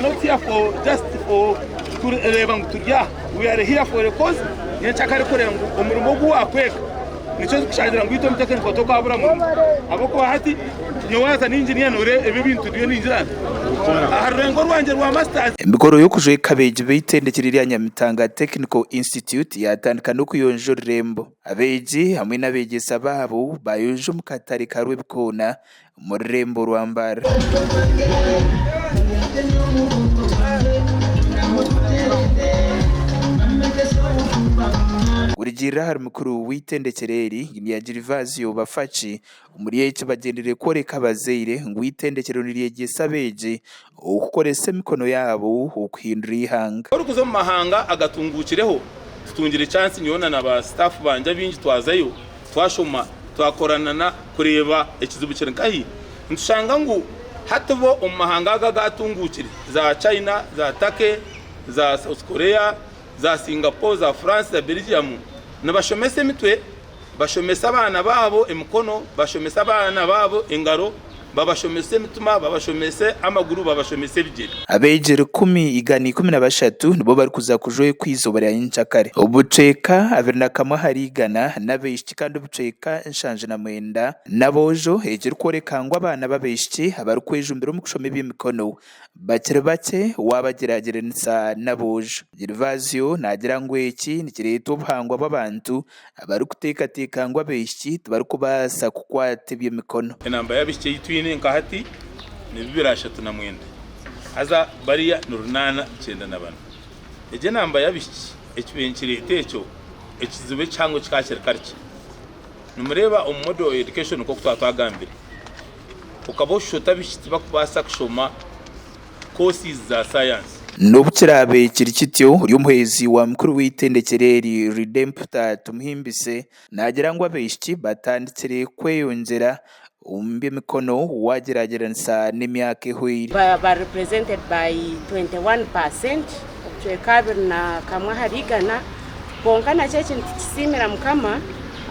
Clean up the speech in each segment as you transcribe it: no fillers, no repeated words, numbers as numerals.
not here for just for kureeba ngu turi aha, we are here for a cause nyencakare kureeba ngu omurimo ogu waakwega nikyo kushangira ngu itwe omu technical tokabura murimo ahabw'okuba hati nyowe as an engineer noreeba ebi ebintu ndiyo ningira nti aha rurengo rwangye rwa masters. Emikoro y'okujweka abeegi b'eitendekero erya Nyamitanga Technical Institute yaatandika n'okuyonja orurembo. Abeegi hamwe n'abeegyesa baabo baayonja omu katare ka Rwebikoona omu rurembo rwa Mbarara. Kurugiirira ahari mukuru w'eitendekyero eri, Engineer Gervasio Bafaki, omuri eki bagyendereire kworeka abazaire ngu eitendekyero niryegyesa abeegi okukoresa emikono yaabo okuhindura eihanga. Orikuza omu mahanga agatunguukireho, tutungire chance nyowe na ba staff bangye abaingi twazayo twashoma twakorana na kureeba ekizibu kiri nkahi, nitushanga ngu hati bo omu mahanga ago agatunguukire za China, za Turkey, za South Korea, za Singapore, za France, za Belgium nibashomesa emitwe, bashomesa abaana baabo emikono, bashomesa abaana baabo engaro, babashomese emitima, babashomese amaguru, babashomese ebigyere. Abeegi 113 nibo barikuza kujwekwa eizooba rya nyenkyakare. Obucweka 21 ahari igana n'abaishiki kandi obucweka 79 n'aboojo, ekirikworeka ngu abaana b'abaishiki abarikwejumbira omu kushoma eby'emikono bakiri bakye waabagyeragyeranisa n'aboojo. Gervasio naagira ngu eki nikireetwa obuhangwa bw'abantu abarikuteekateeka ngu abaishiki tibarikubaasa kukwata eby'emikono. Enamba y'abaishiki ei twine nka hati ni 239 haza bariya ni 894. Egi enamba y'abaishiki ekibaire nikireeta ekyo ekizibu ekihango kikaba kiri karikye. Nimureeba omu model education nk'oku twaba twagambire, okaba oshusha oti abaishiki tibarikubaasa kushoma courses za sayansi. N'obu kiraabe kiri kityo, ori omuhwezi wa mukuru w'eitendekyero eri, Redempta Tumuhimbise, naagira ngu abaishiki batandikire kweyongyera omu by'emikono waagyeragyeranisa n'emyaka ehweire. Ba represented by 21%, obucweka 21 ahari igana. Kwonka nakyo eki nitukisiimira Mukama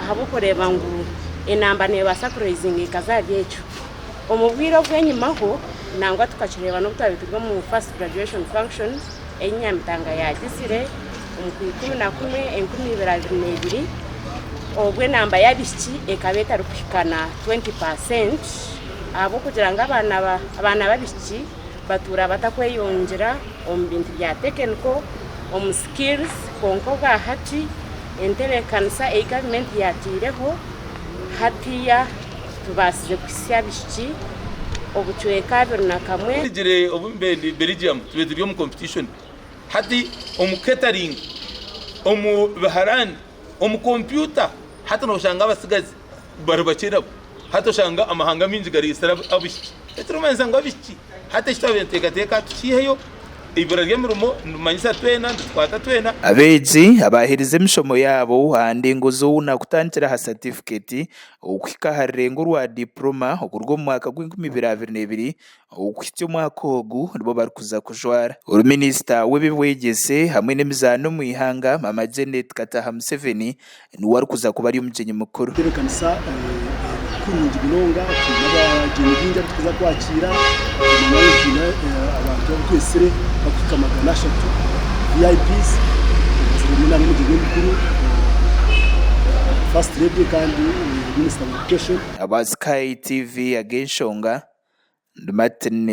ahabw'okureeba ngu enamba neebaasa kuraizinga ekaza ahari ekyo. Omu bwire obw'enyimaho, nangwa tukakireeba n'obu twabaire turi omu first graduation function ei Nyamitanga yaagizire omu Kwikumi-na-kumwe 2022, obwo enamba y'abaishiki ekaba etarikuhika na 20 percent ahabw'okugira ngu abaana abaana b'abaishiki batuura batakweyongyera omu bintu bya technical, omu skills kwonka obwa hati entebeekanisa ei gavumenti yaataireho hatiiya Tubaasize kuhitsya abaishiki obucweka 21. Turigire obu mbe ndi Belgium tube turi omu competition hati omu catering, omu biharani, omu computer hati noshanga abatsigazi bari bakye nabo hati oshanga amahanga maingi gareetsire abaishiki ekirikumanyisa ngu abaishiki hati eki twabaire nituteekateeka tukiiheyo. Eibura ry'emirimo nirimanyisa twena, nitukwata twena. Abeegi abaaherize emishomo yaabo aha ndengo zoona kutandikira aha satifiketi okuhika aha rurengo rwa dipuroma okuruga omu mwaka gw'enkumi ibiri abiri n'ebiri okuhitsya omwaka ogu nibo barikuza kujwara. Ori minisita w'eby'obwegyese hamwe n'emizaano omu ihanga, Maama Janet Kataha Museveni niwe arikuza kuba ari omugyenyi mukuru. Entebeekanisa eri kurungi munonga, twine abagyenyi baingi abu turikuza kwakiira, twine twine abantu abu twetsire barikuhika 300 VIPs, zirimu na n'omugyenyi omukuru First Lady kandi Minister wa Education. Aba Sky TV ag'enshonga, ndi Martin.